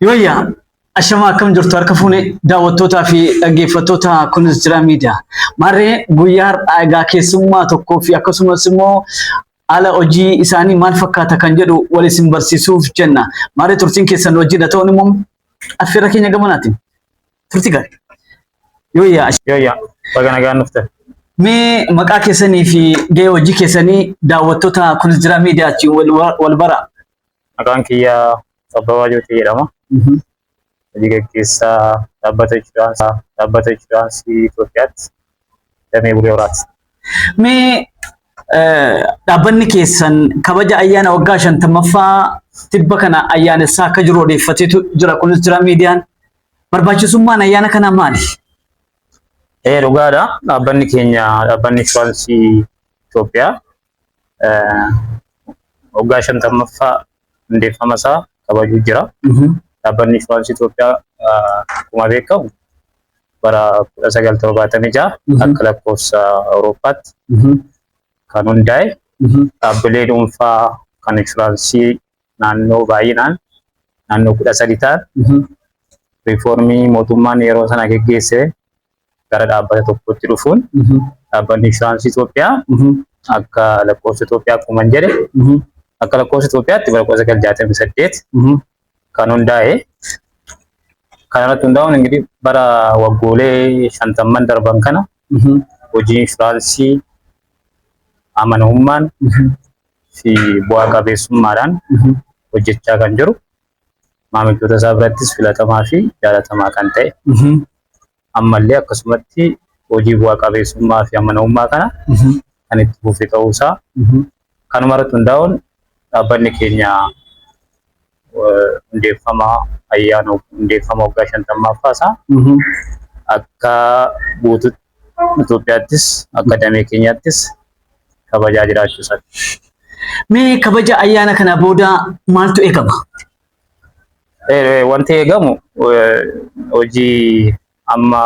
Yooyyaa ashamaa, akkam jirtu? Harka fuune daawwattootaa fi dhaggeeffattoota Kunis Jira Miidiyaa. Maarree guyyaa har'aa egaa keessummaa tokkoo fi akkasumas immoo haala hojii isaanii maal fakkaata kan jedhu wal isin barsiisuuf jenna. Maarree turtiin keessan hojiidha ta'uun immoo affeerra keenya gamanaatiin. Turtii gaarii. Yooyyaa. Yooyyaa, baga nagaan dhufte. Mee maqaa keessanii fi gahee hojii keessanii daawwattoota Kunis Jira Miidiyaatiin wal bara. Maqaan kiyya Abbabaa Jootii jedhama. Hojii gaggeessaa dhaabbata inshuraansii Itoophiyaatti damee Bulee Horaati. Mee dhaabbanni keessan kabaja ayyaana waggaa 50ffaa tibba kana ayyaanessaa akka jiru odeeffateetu jira. Kunis Jira Miidiyaan. Barbaachisummaan ayyaana kanaa maali? Ee, dhugaadha. Dhaabbanni keenya, dhaabbanni inshuraansii Itoophiyaa, waggaa 50ffaa hundeeffama isaa kabajuu jira. Dhaabbanni inshuraansii Itoophiyaa akkuma beekamu bara 1976 akka lakkoofsa Awurooppaatti kan hundaa'e, dhaabbilee dhuunfaa kan inshuraansii naannoo baay'inaan naannoo 13 ta'an riifoormii mootummaan yeroo sana geggeesse gara dhaabbata tokkotti dhufuun dhaabbanni inshuraansii Itoophiyaa akka lakkoofsa Itoophiyaa, akkuma jedhe, akka lakkoofsa Itoophiyaatti bara 1968 kan hundaa'e. Kanarratti hundaa'uun ingidihi bara waggoolee 50n darban kana hojii inshuraansii amanamummaan fi bu'aa qabeessummaadhaan hojjechaa kan jiru, maamiltoota isaa birattis filatamaa fi jaalatamaa kan ta'e, ammallee akkasumatti hojii bu'aa qabeessummaa fi amanamummaa kana kan itti fufe ta'uusaa, kanuma irratti hundaa'uun dhaabbanni keenya hundeeffama ayyaana hundeeffama waggaa 50ffaa isaa akka guututti Itoophiyaattis akka damee keenyaattis kabajaa jiraachuu isaati. Mee kabaja ayyaana kana booda maaltu eegama? Wanti eegamu hojii amma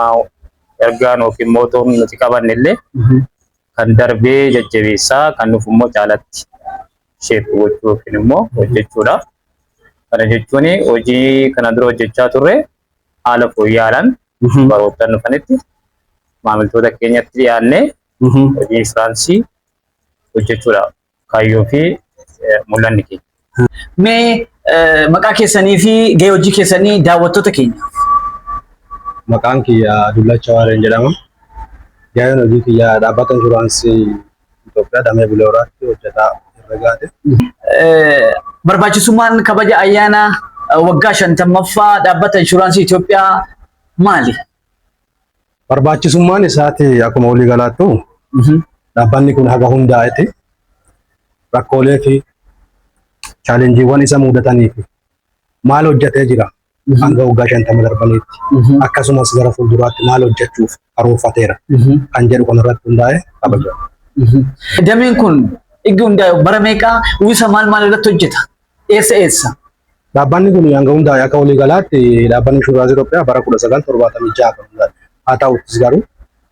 ergaan yookiin mootoon nuti qabanne illee kan darbee jajjabeessaa, kan dhufu immoo caalatti shape gochuu yookiin immoo hojjechuudha. Kana jechuun hojii kana dura hojjechaa turre haala fooyya'aadhaan baroottan dhufanitti maamiltoota keenyatti dhiyaannee hojii inshuraansii hojjechuudha kaayyoo fi mul'anni keenya. Mee maqaa keessanii fi gahee hojii keessanii daawwattoota keenya. Maqaan kiyya Dullacha Waareen jedhama. Gaheen hojii kiyya dhaabbata inshuraansii Itoophiyaa damee Bulee Horaatti hojjetaa herregaati. Barbaachisummaan kabaja ayyaana waggaa 50ffaa dhaabbata inshuraansii Itoophiyaa maali? Barbaachisummaan isaati akkuma waliigalaattu dhaabbanni kun haga hundaa'etti rakkoolee fi challengeiiwwan isa mudatanii fi maal hojjetee jira hanga waggaa 50 darbaniitti, akkasumas gara fuulduraatti maal hojjechuuf karoorfateera kan jedhu kanarratti hundaa'e kabajama. Dameen kun iggi hundaa'e bara meeqaa? Uwwisa maal maal irratti hojjeta? Eessa eessa? Dhaabbanni kun hanga hundaa'e akka waliigalaatti dhaabbanni inshuraansii Itoophiyaa bara 1976 kan hundaa'e. Haa ta'uttis garuu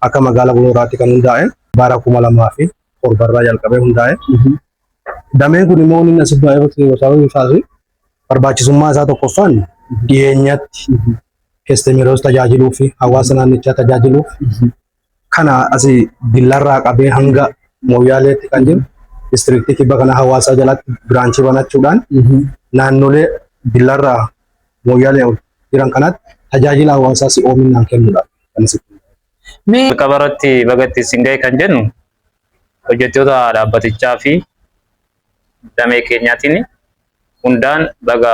akka magaalaa Bulee Horaatti kan hundaa'e bara 2007 irraa jalqabee hundaa'e. Dameen kun immoo inni asitti baay'ee isaas barbaachisummaa isaa tokkoffaan dhiyeenyatti customeroota tajaajiluu fi hawaasa naannichaa tajaajiluuf, kana asii Dillarraa qabee hanga Mooyyaaleetti kan jiru districtii kibba kana hawaasaa jalatti branchii banachuudhaan naannolee Dillarraa Mooyyaalee ol jiran kanatti tajaajila hawaasaa si'oominaan kennuudha kan asitti. Mee Jalqaba irratti bagatti isin ga'e kan jennu hojjettoota dhaabbatichaa fi damee keenyaatiin hundaan baga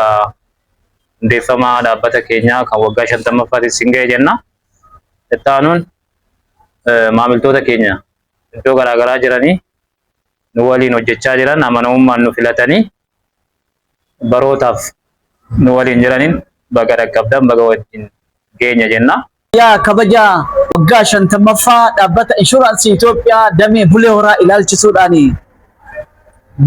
hundeeffama dhaabbata keenyaa kan waggaa 50ffaatti isin ga'e jenna. Itti aanuun maamiltoota keenya iddoo garaagaraa jiranii nu waliin hojjechaa jiran, amanamummaan nu filatanii barootaaf nu waliin jiraniin baga dhaqqabdan, baga wajjin geenya jenna. Yaa kabaja waggaa 50ffaa dhaabbata inshuraansii Itoophiyaa damee Bulee Horaa ilaalchisuudhaan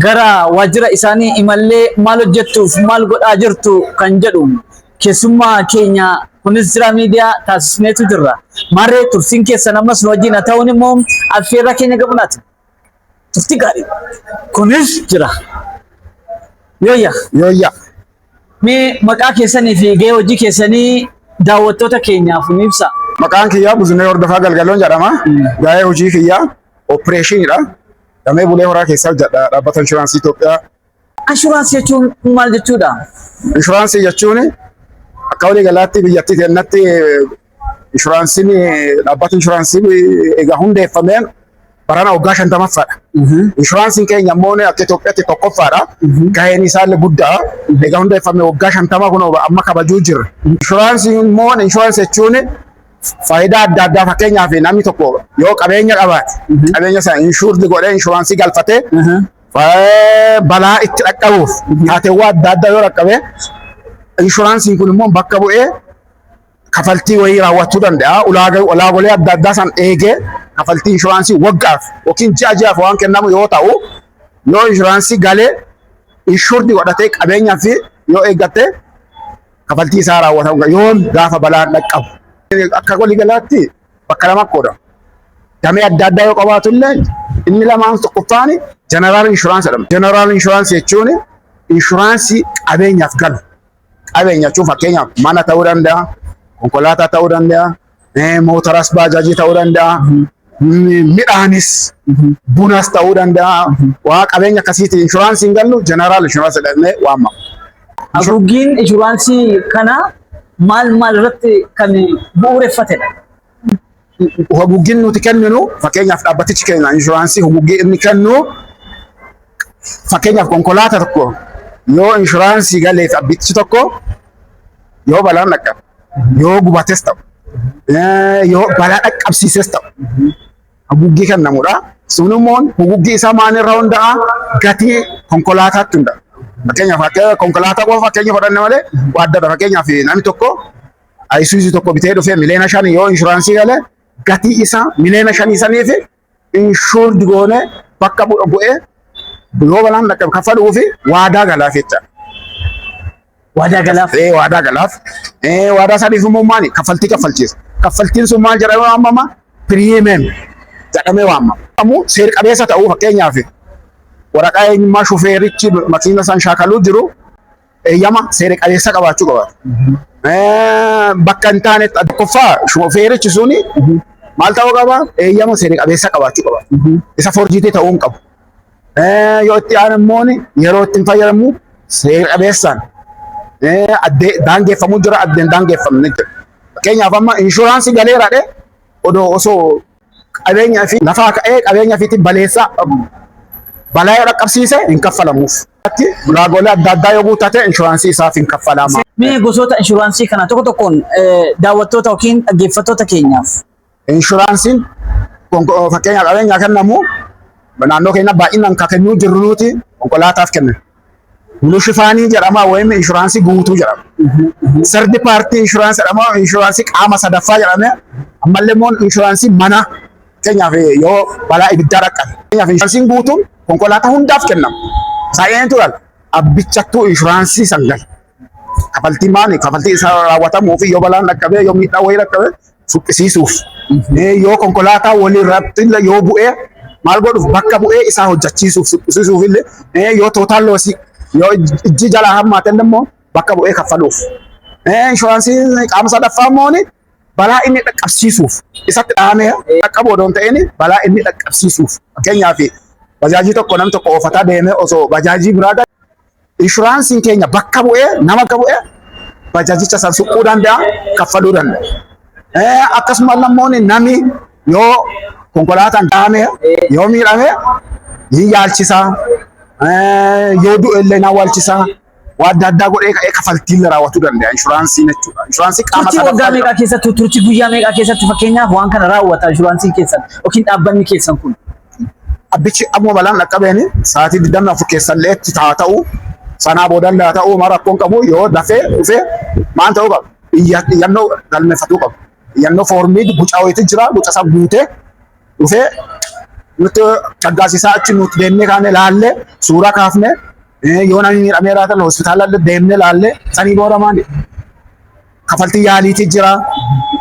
gara waajjira isaanii imallee maal hojjettuuf maal godhaa jirtu kan jedhu keessummaa keenya Kunis Jira Miidiyaa taasisneetu jirra. Maarree turtiin keessan ammas nu wajjin haa ta'uun immoo affeerraa keenya gabunaati. Turtii gaarii. Kunis jira. Yooyya. Yooyya. Mee maqaa keessanii fi gahee hojii keessanii daawwattoota keenyaaf nu ibsa. Maqaan kiyyaa Buzinee Hordofaa Galgaloon jedhama. Gahee hojii kiyyaa opereeshiniidha. Damee Bulee Horaa keessa hojjedha dhaabbata inshuraansii Itoophiyaa. Inshuraansii jechuun maal jechuudha? Inshuraansii jechuun akka walii galaatti biyyattii keenyatti inshuraansiin dhaabbata inshuraansii egaa hundeeffameen barana waggaa 50ffaadha. Inshuraansiin keenya immoo akka Itoophiyaatti tokkoffaadha. Gaheen isaallee guddaa. Egaa hundeeffame waggaa 50 kun amma kabajuu jirra. Inshuraansiin immoo inshuraansii jechuun faayidaa adda addaa, fakkeenyaaf namni tokko yoo qabeenya qabaate qabeenya sana insured godhee inshuraansii galfatee balaa itti dhaqqabuuf, taateewwan adda addaa yoo dhaqqabe, inshuraansiin kun immoo bakka bu'ee kafaltii wayii raawwachuu danda'a. Ulaagolee adda addaa san eegee kafaltii inshuraansii waggaaf yookiin ji'a ji'aaf waan kennamu yoo ta'u, yoo inshuraansii galee insured godhatee qabeenyaa fi yoo eeggatte kafaltii isaa raawwatamu yoom gaafa balaan dhaqqabu. Akka waliigalaatti bakka lama qoodama. Damee adda addaa yoo qabaatu illee inni lamaan tokkoffaan general insurance jedhama. General insurance jechuun inshuraansii qabeenyaaf galu. Qabeenya jechuun fakkeenyaaf mana ta'uu danda'a, konkolaataa ta'uu danda'a, mootoras baajaajii ta'uu danda'a, midhaanis bunas ta'uu danda'a. Waa qabeenya akkasiiti inshuraansiin gallu general insurance jedhamee waamama. Haguuggiin inshuraansii kana maal maal irratti kan bu'uureffatedha? Haguuggiin nuti kenninu, fakkeenyaaf dhaabbatichi keenya inshuraansii haguuggii inni kennu, fakkeenyaaf konkolaataa tokko yoo inshuraansii galeef abbitichi tokko yoo balaan dhaqqabe, yoo gubates ta'u, yoo balaa dhaqqabsiises ta'u, haguuggii kennamudha. Sun immoo haguuggii isaa maalirra hundaa'a? Gatii konkolaataatti hundaa'a. Fakkeenyaaf akka konkolaataa qofa fakkeenya fudhanne malee waa adda. Fakkeenyaaf namni tokko Ayisuuzii tokko bitee dhufee 5 miliyoona yoo inshuraansii galee, gatii isaa 5 miliyoona saniif insured goone bakka bu'ee yoo balaan dhaqqabe kaffaluu fi waadaa galaaf jecha. Waadaa galaaf. Ee, waadaa galaaf. Ee, waadaa saniif immoo maali? Kaffaltii kaffalchiisa. Kaffaltiin sun maal jedhamee waamama? Premium jedhamee waamama. Ammoo seer qabeessa ta'uu, fakkeenyaaf waraqaa eenyummaa shufeerichi makiina san shaakaluu jiru eeyyama seera qabeessa qabaachuu qaba. Bakka hin taanetti, tokkoffaa shufeerichi suni maal ta'uu qaba? Eeyyama seera qabeessa qabaachuu qaba. Isa forjiitii ta'uu hin qabu. Yoo itti aanu immoo yeroo ittiin fayyadamu seera qabeessaan addee daangeffamuu jira, addeen daangeffamne jira. Fakkeenyaaf amma inshuraansii galeeraadhe odoo osoo qabeenya fi lafaa ka'ee qabeenya ofiitiin baleessaa balaa yoo dhaqqabsiise hin kaffalamuuf. Ulaagaalee adda addaa yoo guuttate inshuraansii isaaf hin kaffalama. Mee gosoota inshuraansii kana tokko tokkoon daawwattoota yookiin dhaggeeffattoota keenyaaf. Inshuraansiin fakkeenya qabeenyaa kennamu naannoo keenya baay'inaan kan kennuu jirru nuti konkolaataaf kenna. ሙሉ ሽፋን jedhama wayim inshuraansii guutuu jedhama. Third party insurance jedhama, inshuraansii qaama sadaffaa jedhame. Ammallee immoo inshuraansii mana, fakkeenyaaf yoo balaa ibiddaa dhaqqabe. Fakkeenyaaf inshuraansiin guutuun konkolaataa hundaaf kennama. Saayintuu laal abbichattuu inshuraansii san gala. Kafaltii maali? Kafaltii isaa raawwatamuu fi yoo balaan dhaqqabe, yoo miidhaa wayii dhaqqabe suphisiisuuf. Yoo konkolaataa walirratti illee yoo bu'ee maal godhuuf, bakka bu'ee isaa hojjechiisuuf, suphisiisuuf illee, yoo total loss, yoo ijji jalaa hammaate immoo bakka bu'ee kaffaluuf. Inshuraansiin qaama sadaffaa immoo balaa inni dhaqqabsiisuuf, isatti dhahamee dhaqqabu odoo hin ta'in balaa inni dhaqqabsiisuuf. Fakkeenyaaf bajaajii tokko namni tokko oofataa deemee osoo bajaajii biraa gahe, inshuraansiin keenya bakka bu'ee, nama bakka bu'ee bajaajicha san suphuu danda'a, kaffaluu danda'a. Akkasuma immoo namni yoo konkolaataan dhahamee yoo miidhame ni yaalchisaa, yoo du'e illee na awwaalchisaa, waa adda addaa godhee ka'ee kafaltii illee raawwatuu danda'a inshuraansiin jechuudha. Inshuraansii qaama Turtii waggaa sadaffaa meeqaa jedhama. keessatti, turtii guyyaa meeqaa keessatti fakkeenyaaf waan kana raawwata inshuraansiin keessan yookiin dhaabbanni keessan kun? Abbichi akkuma balaan dhaqqabeen sa'aatii 24 keessallee itti haa ta'u, sanaa booda haa ta'u, ma rakkoon qabu. Yoo dafee dhufee maal ta'uu qaba? Iyyannoo galmeeffatuu qaba. Iyyannoo foormii guca wayiitu jira, guca isa guutee dhufee nutti caggaasisaa, achi nuti deemnee kaane laallee suuraa kaafne, yoo namni miidhamee raatan hospitaala deemnee laallee, sanii booda maali? Kafaltii yaaliitii jira.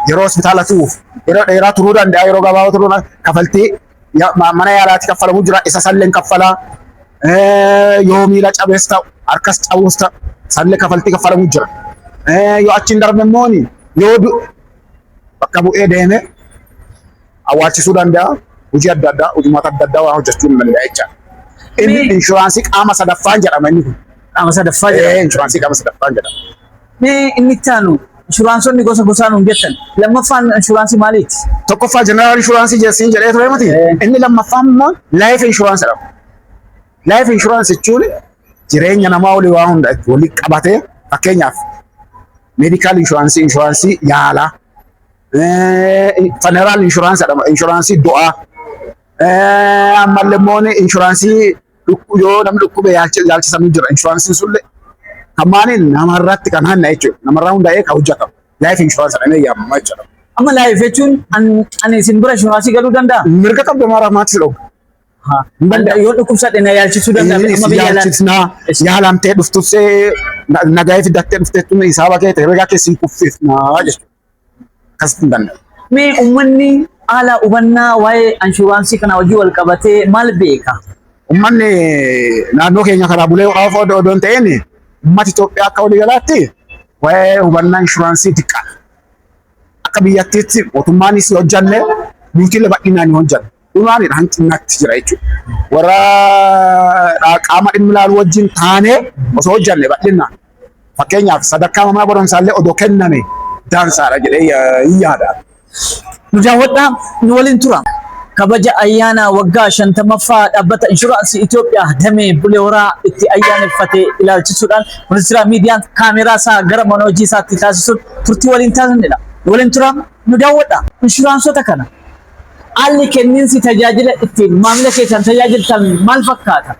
Yeroo hospitaala turuuf yeroo dheeraa turuu danda'a, yeroo gabaabaa turuu danda'a. Kafaltii mana yaalaatti kaffalamu jira, isa salleen kaffalaa. Yoo miila cabees ta'u, harkas cabuus ta'u, Sanillee kafaltii kaffalamu jira. Yoo achiin darbe immoo yoo du'e bakka bu'ee deeme awwaalchisuu danda'a. Hojii adda addaa, hojiiwwan adda addaa waa hojjechuu ni danda'a jechaadha. Inni inshuraansii qaama sadaffaan jedhama inni kun. Qaama sadaffaa jedhama. Inshuraansii qaama sadaffaan jedhama. Mee inni itti aanu inshuraansonni gosa gosaan hin jettan. Lammaffaan inshuraansii maaliiti? Tokkoffaa general inshuraansii jeessiin jedhee ture miti. Inni lammaffaan immoo life insurance jedhama. Life insurance jechuun jireenya namaa olii waa hunda itti walii qabatee, fakkeenyaaf medical inshuraansii, inshuraansii yaalaa, funeral insurance jedhama, inshuraansii du'aa, ammallee immoo inshuraansii yoo namni dhukkube yaalchisamuu jira. Inshuraansiin sunillee kan maaliin namarratti kan hanna jechuudha. Namarraa hundaa'ee kan hojjetamu. Life insurance jedhamee yaamama jechuudha. Amma life jechuun ani isin bira inshuraansii galuu danda'a? Mirga qabdu mara maatii dhoobu. Yoo dhukkubsadhe na yaalchisuu danda'a? Amma biyya alaa. Yaalchisnaa, yaalamtee dhuftus nagaa fidattee dhufteettu hisaaba kee herregaa keessi kuffifnaa jechuudha. Akkasitti hin danda'amu. Mee uummanni haala hubannaa waa'ee inshuraansii kana hojii wal qabatee maal beeka? Uummanni naannoo keenya karaa Bulee Horaa odoo hin ta'in, uummati Itoophiyaa akka waliigalaatti waa'ee hubannaa inshuraansii xiqqaadha. Akka biyyattiitti mootummaanis hojjanne, nuti bal'inaan hin hojjanne. Dhumaanidha, hanqinnaatti jira jechuudha. Warra qaama dhimmi ilaalu wajjin taanee osoo hojjanne bal'inaan. Fakkeenyaaf sadarkaa mana barumsaallee odoo kenname daansaadha jedhee hin yaada. Nu daawwadhaa, nu waliin tura. Kabaja ayyaana waggaa 50ffaa dhaabbata inshuraansii Itoophiyaa damee Bulee Horaa itti ayyaaneffate ilaalchisuudhaan Ministeera Miidiyaan kaameraa isaa gara mana hojii isaatti taasisuun turtii waliin taasisnedha. Nu waliin tura, nu daawwadhaa. Inshuraansota kana haalli kenniinsi tajaajila ittiin maamila keessan tajaajiltan maal fakkaata?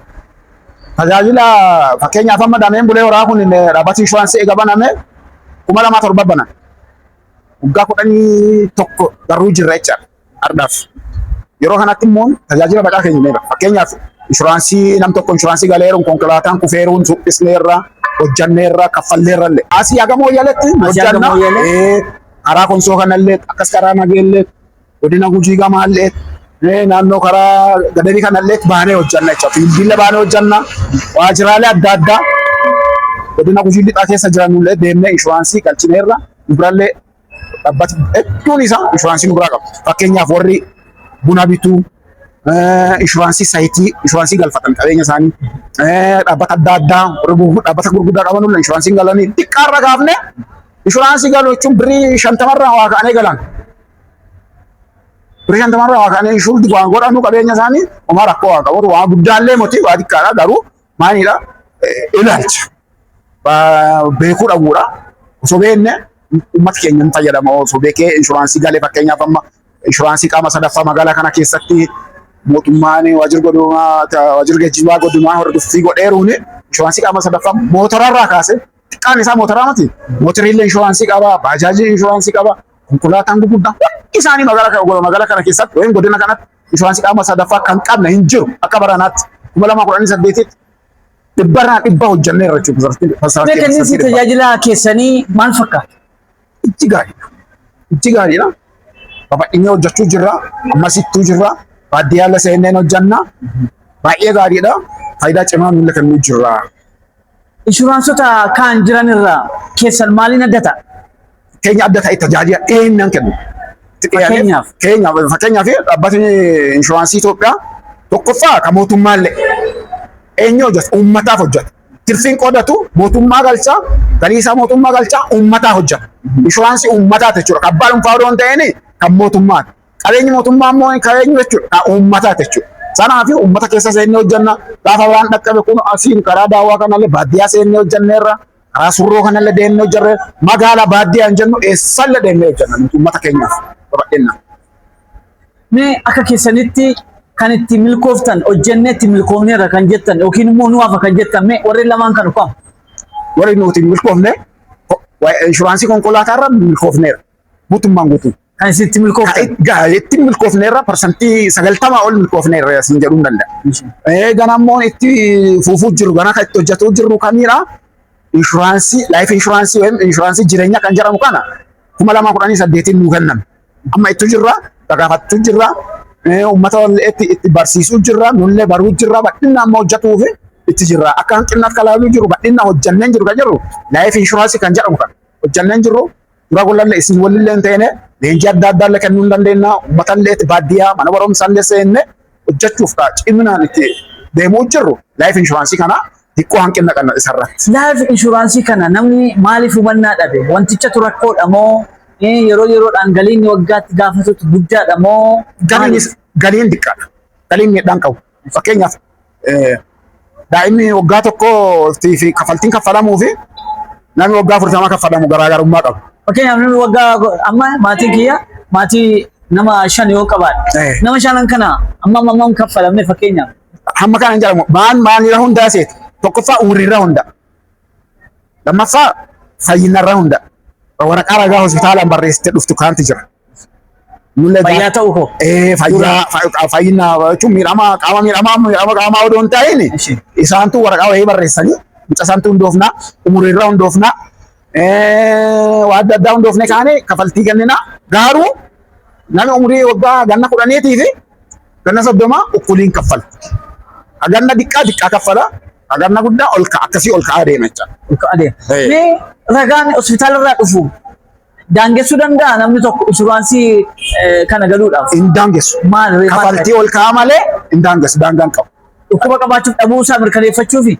Tajaajila fakkeenyaaf amma dameen Bulee Horaa kun dhaabbati inshuraansii eega baname 2007 baname. Waggaa 11 garuu jirra jechaadha ardaaf. Yeroo kanatti immoo tajaajila baqaa kennineera. Fakkeenyaaf inshuraansii nam tokko inshuraansii galeeruun konkolaataan kufeeruun suphisneerra, hojjanneerra, kaffalleerra illee. Asii haga Mooyyaleetti hojjanna. Karaa Konsoo kanallee, akkas karaa Nageellee, godina Gujii gamaallee, naannoo karaa Gadarii kanallee baanee hojjanna jechuudha. Fiildilla baanee hojjanna. Waajjiraalee adda addaa godina Gujii lixaa keessa jiran illee deemnee inshuraansii galchineerra. Nu birallee dhaabbati hedduun isaa inshuraansii nu biraa qabu. Fakkeenyaaf warri buna bituu, inshuraansii sayitii, inshuraansii galfatan qabeenya isaanii, dhaabbata adda addaa warri dhaabbata gurguddaa qaban illee inshuraansii galanii, xiqqaarra kaafne inshuraansii galu jechuun birrii 50rraa waa ka'anii galan. Birrii 50rraa waa ka'anii inshurdi waan godhanu qabeenya isaanii homaa rakkoo waan qabu, waan guddaallee moti, waa xiqqaadha, garuu maalidha, ilaalcha beekuu dhabuudha. Osoo beekne uummata keenya hin fayyadama, osoo beekee inshuraansii galee. Fakkeenyaaf amma inshuraansii qaama sadaffaa magaalaa kana keessatti mootummaan waajjira godinaa, waajjira geejjibaa godinaa hordoffii godheeruun inshuraansii qaama sadaffaa mootorarraa kaase, xiqqaan isaa mootoraa miti. Mootoriillee inshuraansii qaba, baajaajiin inshuraansii qaba, konkolaataan gurguddaan hundi isaanii magaalaa kana keessatti yookiin godina kanatti inshuraansii qaama sadaffaa kan qabne hin jiru. Akka baranaatti 2018tti dhibbarraa dhibba hojjanneerra jechuudha. Mee kenniinsi tajaajila keessanii maal fakkaata? Itti gaariidha. Itti gaariidha. Babal'inee hojjechuu jirra. Ammas ittuu jirra. Baadiyyaa seenneen hojjanna. Baay'ee gaariidha. Faayidaa cimaa nulle kennuu jirra. Inshuraansota kaan jiran irraa keessan maaliin adda ta'a? Keenya adda ta'e tajaajila dhiyeenyaan kennu. Fakkeenyaaf? Fakkeenyaaf dhaabbatni inshuraansii Itoophiyaa tokkoffaa kan mootummaallee eenyu hojjeta? Uummataaf hojjeta. Tirfiin qoodatu mootummaa galchaa, galii isaa mootummaa galchaa, uummataaf hojjeta. Inshuraansii uummataati jechuudha. Kan abbaa dhuunfaa odoo hin ta'in kan mootummaati. Qabeenyi mootummaa immoo kan eenyu jechuudha? Kan uummataati jechuudha. Sanaaf uummata keessa seennee hojjenna. Gaafa waan dhaqqabe kun asiin karaa daawwaa kanallee baadiyyaa seennee hojjenneerra. Karaa Surroo kanallee deemnee hojjenneerra. Magaalaa baadiyyaa hin jennu, eessallee deemnee hojjenna nuti uummata keenyaaf babal'inna. Mee akka keessanitti kan itti milkooftan, hojjennee itti milkoofneerra kan jettan yookiin immoo nu hafa kan jettan, mee warreen lamaan kan kam? Warri nuti milkoofne inshuraansii konkolaataa irra milkoofneerra. Guutummaan guutuu. Kan isin itti milkooftan? Itti milkoofneerra, 90% ol milkoofneerra siin jedhuu hin danda'a. Gana immoo itti fufuu jiru, gana kan itti hojjetuu jirru kamidha? Inshuraansii life inshuraansii yookiin inshuraansii jireenya kan jedhamu kana 2018n nuu kenname. Amma itti jirra, gagaafachuu jirra, uummata itti barsiisuu jirra, nullee baruu jirra, bal'inaan amma hojjetuu fi itti jirra. Akka hanqinnaatti kan ilaaluu jiru bal'inna hojjanneen jiru kan jirru life insurance kan jedhamu kan hojjanneen jirru dura gollallee isin walillee hin ta'ine leenjii adda addaa illee kennuu hin dandeenya. Uummatallee baadiyyaa mana barumsaa illee seenne hojjechuuf ciminaan itti deemuu jirru life insurance kana xiqqoo hanqina qabna isarratti. Life insurance kana namni maaliif hubannaa dhabe? Wantichatu rakkoodha moo yeroo yeroodhaan galiin waggaatti gaafatutu guddaadha moo? Galiin xiqqaadha. Galiin miidhaan qabu. Fakkeenyaaf, daa'imni waggaa tokkoo fi kaffaltiin kaffalamuu fi namni waggaa 40 kaffalamu garaagarummaa qabu. Fakkeenyaaf, namni waggaa amma maatiin kiyya maatii nama shan yoo qabaadhe, nama shanan kana amma amma kaffalamne fakkeenyaaf. Hamma kana hin jedhamu. Maan maalirra hundaa seeti? Tokkoffaa, umriirra hunda. Lammaffaa, fayyinarra hunda. Waraqaa ragaa hospitaalaan barreessitee dhuftu kaanti jira. Nullee fayyaa ta'uu koo. Fayyaa, fayyina jechuun miidhama qaama, miidhama qaamaa odoo hin ta'in isaantu waraqaa wayii barreessanii muca isaantu hundoofnaa, umriirra hundoofnaa, waa adda addaa hundoofne kaane kafaltii kennina. Garuu namni umurii waggaa ganna 10tii fi ganna 30 ukkuliin kaffala. Ganna diqqaa diqqaa kaffala. Ganna guddaa ol ka'a, akkasii ol ka'aa deema jechuudha. Ol ka'aa deema. Mee ragaan hospitaala irraa dhufu daangessuu danda'a namni tokko inshuraansii kana galuudhaaf? Hin daangessu. Maal? Kafaltii ol ka'aa malee hin daangessu, daangaan qabu. Dhukkuba qabaachuuf dhabuu isaa mirkaneeffachuufi?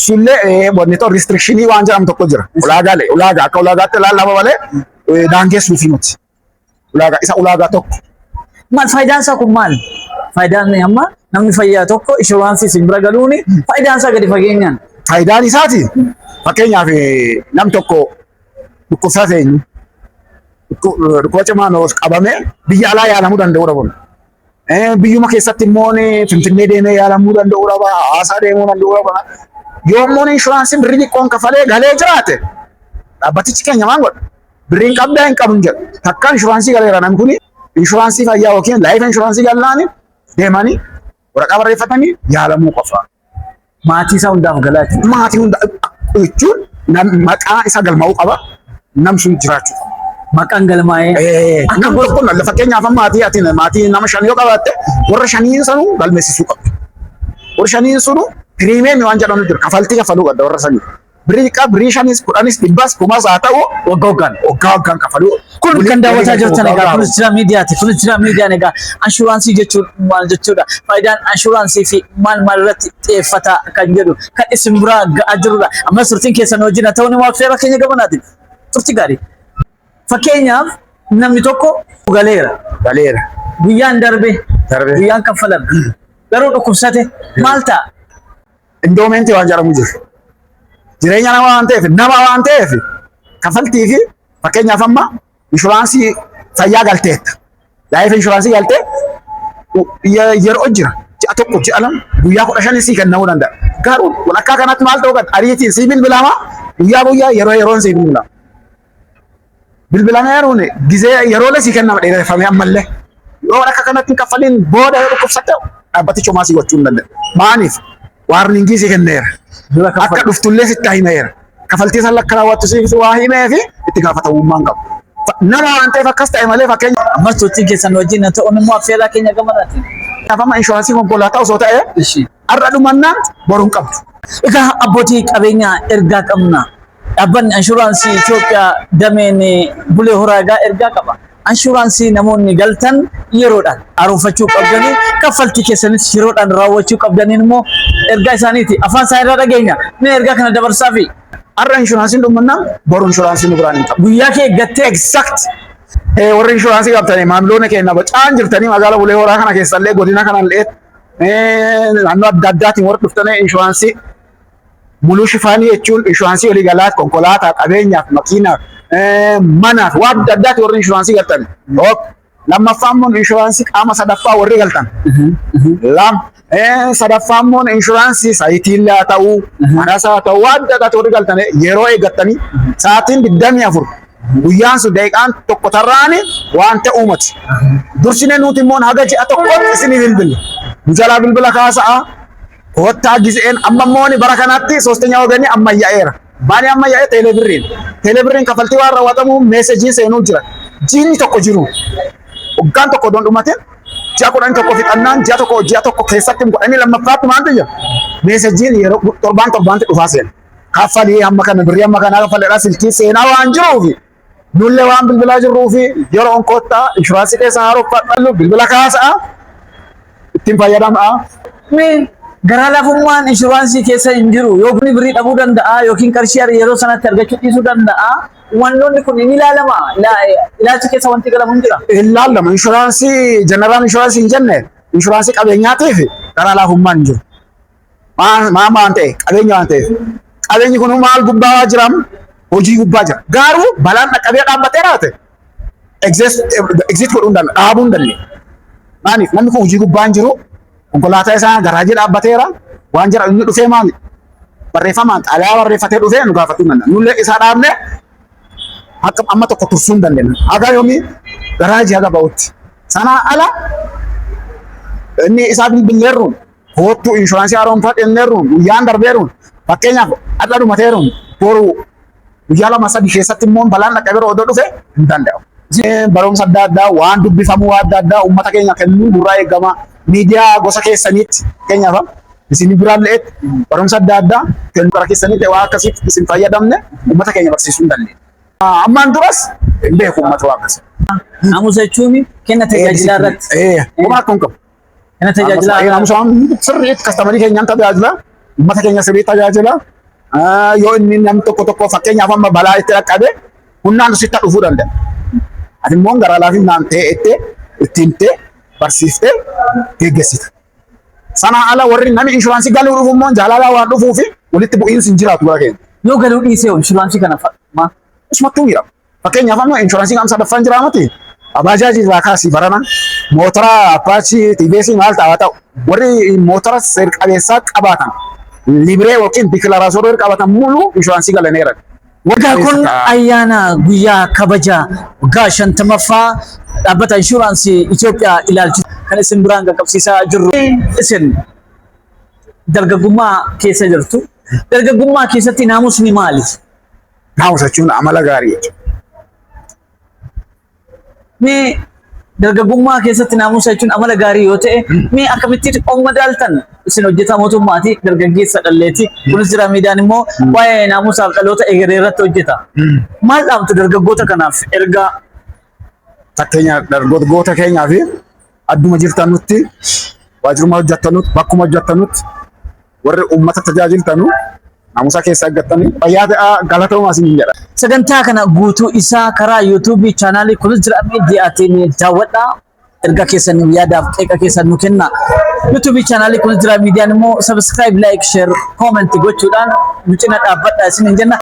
Sullee wanni tokko restriction waan jedhamu tokko jira. Ulaagaalee ulaagaa akka ulaagaatti ilaalama malee daangessuufi miti. Ulaagaa isa ulaagaa tokko. Maal faayidaan isaa kun maal? Faayidaan amma namni fayyaa tokko inshuraansii isin bira galuuni faayidaan isaa gadi fageenyaan. Faayidaan isaati, fakkeenyaaf, nam tokko dhukkubsataa eenyu dhukkuba cimaan qabamee biyya alaa yaalamuu danda'uu dhabu. Biyyuma keessatti immoo Finfinnee deemee yaalamuu danda'uu dhaba, Hawaasaa deemuu danda'uu dhaba. Yoo immoo inshuraansiin birrii xiqqoon kafalee galee jiraate, dhaabbatichi keenya maal godha? Birriin qabdaa hin qabu hin jedhu. Takka inshuraansii galeera namni kuni, inshuraansii fayyaa yookiin life insurance galnaani deemanii waraqaa barreeffatanii yaalamuu qofa. Maatii isaa hundaaf galaa jechuudha. Maatii hunda jechuun maqaa isa galmaa'uu qaba. Nam sun jiraachuu qaba. Maqaan galmaa'ee. Nam tokko fakkeenyaaf maatii ati maatii nama shan yoo qabaatte, warra shaniin sanuu galmeessisuu qabdu. Warra shaniin sunu premium waan jedhamu jira. Kafaltii kafaluu qabda warra sanii. Birrii xiqqaa, birrii shanis, 10s, 100s, kumas haa ta'u, waggaa waggaan. Waggaa waggaan kafaluu. Kun kan daawwataa jirtan egaa kunis jira miidiyaati. Kunis jira miidiyaan egaa inshuraansii jechuun maal jechuudha? Faayidaan inshuraansii fi maal maal irratti xiyyeeffata kan jedhu kan isin biraa ga'aa jirudha. Ammas turtiin keessan wajjin haa ta'u ni waaqseera keenya gabanaatiin. Turtii gaarii. Fakkeenyaaf, namni tokko galeera. Galeera. Guyyaan darbe. Darbe. Guyyaan kaffalame. Garuu dhukkubsate maal ta'a? Endowment waan jedhamu jiru. Jireenya nama waan ta'eef, nama waan ta'eef, kafaltii fi fakkeenyaaf amma inshuraansii fayyaa galteetta. Life insurance galtee yeroo jira. Ji'a 1, ji'a 2, guyyaa 15 sii kennamuu danda'a. Garuu walakkaa kanatti maal ta'uu qaba? Ariitiin sii bilbilama, guyyaa guyyaa, yeroo yeroon sii bilbilama. Bilbilamee yeroon gizee yeroolee sii kennama dheereffamee ammallee. Yoo akka kanatti hin kaffaliin booda yoo dhukkubsatte, dhaabbatichi homaa sii gochuu hin danda'u. Maaliif? Warning sii kenneera. Dura Akka kaffala. dhuftullee sitti himeera. Kafaltii san akka raawwattu siif waa himee fi itti gaafatamummaan qabu. Nama waan ta'eef akkas ta'e malee fakkeenya Ammas turtiin keessan wajjin haa ta'uun immoo affeerraa keenya gamanaatiin. Amma inshuraansii konkolaataa osoo ta'e, har'a dhumannaan boru hin qabdu. Egaa abbootii qabeenyaa, ergaa qabna. Dhaabbanni inshuraansii Itoophiyaa dameen Bulee Horaa egaa ergaa qaba. Inshuraansii namoonni galtan yeroodhaan haaromfachuu qabdanii, kaffaltii keessanis yeroodhaan raawwachuu qabdaniin immoo ergaa isaaniiti. Afaan isaa irraa dhageenya. Mee ergaa kana dabarsaafi. Har'a inshuraansiin dhumannaan boru inshuraansii nu biraan hin qabu. Guyyaa kee eeggattee. Exact. Warri inshuraansii qabtanii maamiloonni keenya bacaan jirtanii magaalaa Bulee Horaa kana keessallee, godina kanallee, naannoo adda addaatiin warri dhuftanii inshuraansii muluu shifaanii jechuun inshuraansii waliigalaa konkolaataa, qabeenyaaf, makiinaaf, manaaf, waan adda addaati warri inshuraansii galtan. Tokko. Lammaffaa immoo inshuraansii qaama sadaffaa warri galtan. Lama. Sadaffaa immoo inshuraansii saayitiillee haa ta'uu, manas haa ta'uu, waan adda addaati warri galtan yeroo eeggattanii sa'aatiin 24 guyyaan sun daqiiqaan tokko tarraani waan ta'uu mati. Dursine nuti immoo haga ji'a tokkotti isinii bilbila. Nu jalaa bilbila kaasa'a. Kottaa giseen amma immoo bara kanatti ሶስተኛ ወገን ammayyaa'eera. Maali ammayyaa'e? Teelebirriin. Teelebirriin kaffaltii waan raawwatamu messageiin seenuu jira. Jiini tokko jiru. Waggaan tokko doon dhumate, ji'a 11 fixannaan, ji'a 1 ji'a 1 keessatti 12ffaatti maaltu jira? Meesejjiin yeroo torbaan torbaanti dhufaa seena. Kaffalii hamma kana birrii hamma kanaa kaffaledha silkii seenaa waan jiruufi nullee waan bilbilaa jirruufi yeroon kottaa inshuraansii keessa haaromfadhu bilbila kaasa'a ittiin fayyadamaa. Mee garaa laafummaan inshuraansii keessa hin jiru yookiin birrii dhabuu danda'a yookiin qarshii yeroo sanatti argachuu dhiisuu danda'a. Wantoonni kun ni ilaalama. Ilaalcha keessa wanti galamu hin jira. Hin laallama inshuraansii general inshuraansii hin jenne inshuraansii qabeenyaatiif garaa laafummaan hin jiru. Maa waan ta'e qabeenya waan ta'eef. Qabeenyi kun maal gubbaa jiram hojii gubbaa jira. Garuu balaan dhaqqabee dhaabbatee raate exit godhuu hin danda'u dhaabuu hin danda'u. Maaliif namni kun hojii gubbaa hin jiru konkolaataa isaa garaajii dhaabbateera waan jira inni dhufee maali barreeffamaan xalayaa barreeffatee dhufee nu gaafachuu hin danda'u. Nullee isaa dhaabne akka amma tokko tursuu hin dandeenyu. Haga yoomii garaajii haga ba'utti. Sanaa ala inni isaa bilbilleerruun koottuu inshuraansii haaromfadhenneerruun guyyaan darbeeruun fakkeenyaaf har'a dhumateeruun boru guyyaa 2 3 keessatti immoo balaan dhaqqabeeru odoo dhufe hin danda'u. Barumsa adda addaa waan dubbifamuu adda addaa uummata keenya kennuu nurraa eegama. Miidiyaa gosa keessaniitti fakkeenyaaf isin biraan le'etti barumsa adda addaa kennuu gara keessaniitti waan akkasiitti isin fayyadamne uummata keenya barsiisuu hin dandeenya. Ammaan duras hin beeku uummata waan akkasii. Naamusa jechuun kenna tajaajilaa irratti. Homaa akka hin qabu. Kenna tajaajilaa. Naamusa sirriitti customerii keenyaan tajaajila. Uummata keenya sirriitti tajaajila. Yoo inni namni tokko tokko fakkeenyaaf amma balaa itti dhaqqabe humnaan sitti dhufuu danda'a. Ati immoo garaa laafinaan ta'e ittiin ta'e barsiiftee geggeessita. Sanaa ala warri namni inshuraansii galuu dhufu immoo jaalalaa waan dhufuufi walitti bu'iinsi hin jiraatu gara keenya. Yoo galuu dhiisee inshuraansii kana maa? Isumattuu jira. Fakkeenyaaf amma inshuraansii qaama sadaffaan jira miti. Abaajaajii irraa kaasii barana mootora Apache TVS maal ta'a ta'u warri mootora seer-qabeessaa qabaatan libiree yookiin declaration qabaatan mulu inshuraansii galaneera. Waggaa kun ayyaana guyyaa kabaja waggaa 50ffaa dhaabbata inshuraansii Itoophiyaa ilaalchisu kan isin biraan qaqqabsiisaa jirru. Isin dargaggummaa keessa jirtu. Dargaggummaa keessatti naamusni maali? Naamusa jechuun amala gaarii jechuudha. Mee dargaggummaa keessatti naamusa jechuun amala gaarii yoo ta'e, mee akkamitti of madaaltan? Isin hojjetaa mootummaati, dargaggeessa dhalleeti. Kunis jira miidiyaan immoo waa'ee naamusaaf dhaloota egeree irratti hojjeta. Maal dhaamtu dargaggoota kanaaf ergaa? Fakkeenya dargaggoota keenyaa fi adduma jirtanutti waajjiruma hojjettanutti bakkuma hojjettanutti warri uummata tajaajiltanu naamusa keessa eeggattanii fayyaa ta'aa galatoomaa isiniin jedha. Sagantaa kana guutuu isaa karaa YouTubeii chaanaalii Kunis Jira Miidiyaatiin daawwadhaa. Ergaa keessan yaadaaf qeeqa keessan nu kenna. YouTubeii chaanaalii Kunis Jira Miidiyaan immoo subscribe, like, share, comment gochuudhaan nu cina dhaabbadhaa isiniin jenna.